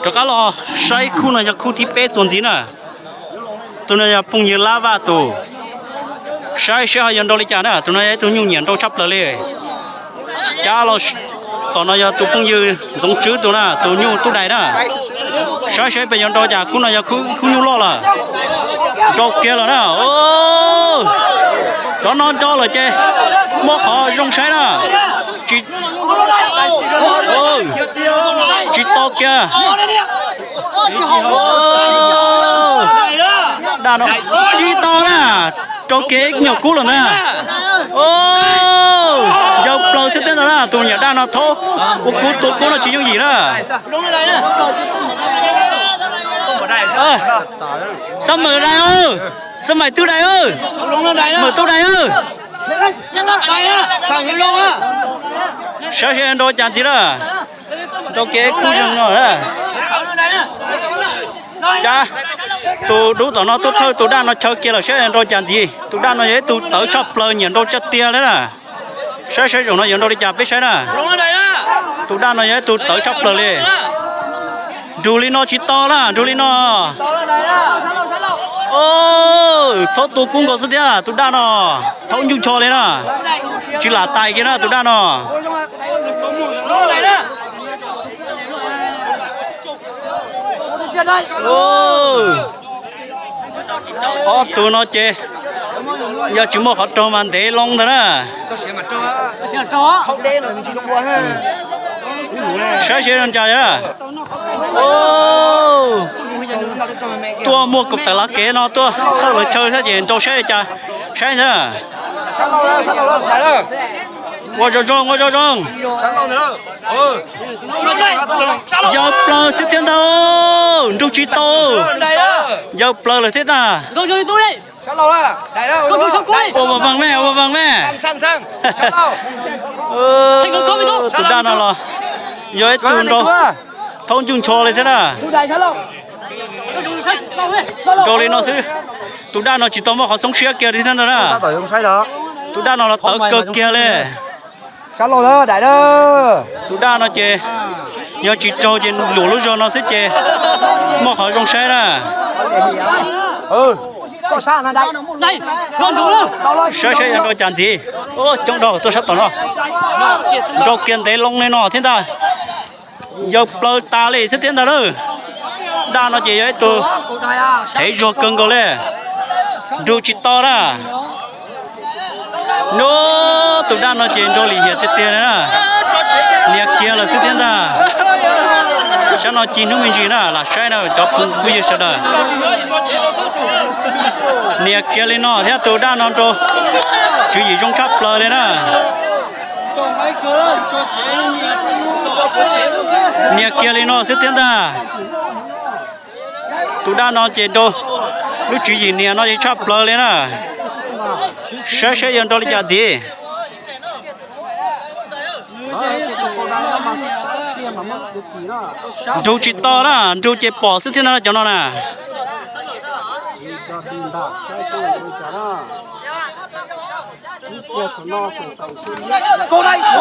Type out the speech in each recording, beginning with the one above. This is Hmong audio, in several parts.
Rov qab los saib khub no yog khub thib peb txuas ntxiv na. Tus no yog phooj ywg Lab Vaj tus. Saib seb ho yuav nrau li cas na, tus no yog ib tug nyuj nyiam nrau tshaj plaws li. Cab los tom no yog tus phooj ywg Ntxoov Tswb tus na, tus nyuj Tub Dais na. Saib seb peb yuav nrau cas, khub no yog khub nyuj loj lawm. Nrau kiag lawm na. Cov no nrau lawm ces muaj qhov zoo saib na. Tsis, tsis tau kiag. Daj no tsis tau na. Rau kiag ib nyuag kub lawm na. Yawg plaws xwb thiab ntag na, tus nyuam daj no thaub ua kub tua kub no tsis yooj yim na. Xab Mawm Dais, Xab Mawm Tub Dais, Mawm Tub Dais. Saib seb nrau cas ntxiv na. Rau kiag khub zeeg no. Cab tus dub tom no tuaj thawj tus daj no chaw kiag lawm, saib nrau cas ntxiv. Tus daj no yog ib tug tawv tshaj plaws, nyiam nrau tiag tiag li na. Saib saib zaum no yuav nrau li cas peb saib na. Tus daj no yog ib tug tawv tshaj plaws li. Nrug li no tsis tau na, nrug li no. Thaub tua kub nkaus xwb thiab tus daj no. Thaub ncuj ncho li na. Tsis lam tais kiag na tus daj no. Ob tug no ces yog tsis muaj qhov raug mas ntev loo ntag na. Saib seb zoo cas. Tuaj muaj kaum tawm lav kev no tuaj thawj lawv chaw thiab ces nrau saib cas. Saib ntag. Ua zoo zoo, ua zoo zoo. Yawg plaws xwb thiab ntag. Nrug tsis tau. Yawg plaws lawm thiab ntag. Ua vas vees me, ua vas vees me. Tus daj no los yog ib tug nrau thaub ncuj ncho li thiab na. Nrau li no xwb. Tus daj no tsis tau muaj qhov xoob siab kiag li thiab ntag na. Tus daj no los tawv kawg kiag li. Tus daj no ces yog tsis raug ces luam lub zog no xwb ces muaj qhov zoo saib na. Saib saib yuav nrau cas ntxiv. Coob dhau tuaj sab tom no. Nrau kiag ntev loo li no thiab ntag. Yawg plaws tas li xwb thiab ntag na. Daj no ces yog ib tug thev zog kawg nkaus li. Nrug tsis tau na. Nub, tus daj no ces nrau lim hiam tiag tiag li na. Nias kiag lawm xwb thiab ntag. Sab no ci hnub me ntsis na lam saib na cov phooj ywg sawv daws. Nias kiag li no thiab tus daj no nrau tswv yim zoo tshaj plaws li na. Nias kiag li no xwb thiab ntag. Tus daj no ces nrau lub tswv yim nias no ces tshaj plaws li na. Saib saib yuav nrau li cas ntxiv. Nrug tsis tau na, nrug ces pom xwb thiab na cov no na.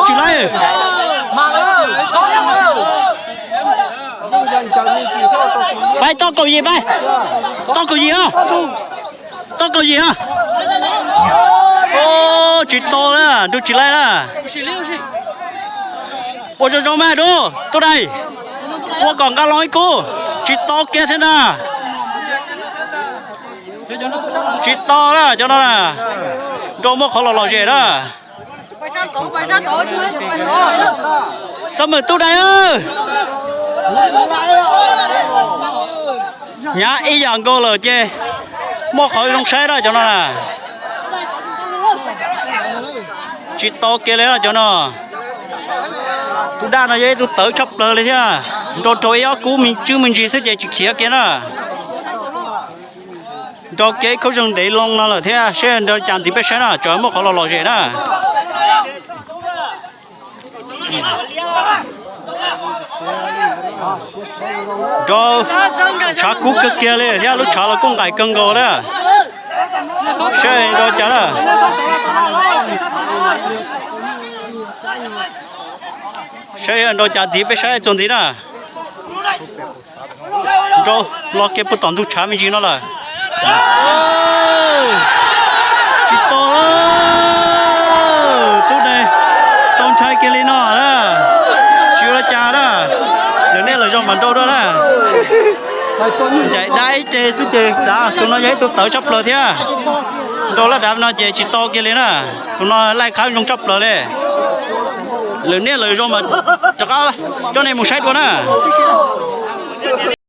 Tsis laib. Pab toj kaum yim pab. Toj kaum yim os. Toj kaum yim os. Tsis tau na, nrug tsis laib na. Ua zoo zoo mas dub Tub Dais. Ua kom nqa loo ib kub. Tsis tau kiag thiab ntag. Tsis tau na cov no na. Nrau muaj qhov los lom zem na. Xab Mawm Tub Dais, hnyav ib yam nkaus lawm ces muaj qhov zoo saib na cov no na. Tsis tau kiag li cov no. Tus daj no yog ib tug tawv tshaj plaws li thiab, nrau raug ib ob kub me tswb me ntsis xwb ces tsis khiav kiag na. Nrau kiag ib khub zeeg ntev loo no lawm thiab, seb nrau cas ntxiv peb saib na, tsam muaj qhov los lom zem na. Nrau tshav kub kawg kiag li thiab lub tshav los kuj nqaim kawg nkaus na. Saib nrau cas na. Saib nrau cas ntxiv peb saib txuas ntxiv na. Nrau los kiag puag tom ntug tshav me ntsis no lawm. Tsis tau, tub ne, tau ntshai kiag li no na. Tsis ua li cas na. Lwm niaj lwm zaus mam nrau dua na. Ncaim dab ib ce xwb ces txav. Tus no yog ib tug tawv tshaj plaws thiab. Nrau laj dav no ces tsis tau kiag li na. Tus no laij qhab zoo tshaj plaws li. Lwm niaj lwm zaus mas rov qab coj nej mus saib dua na.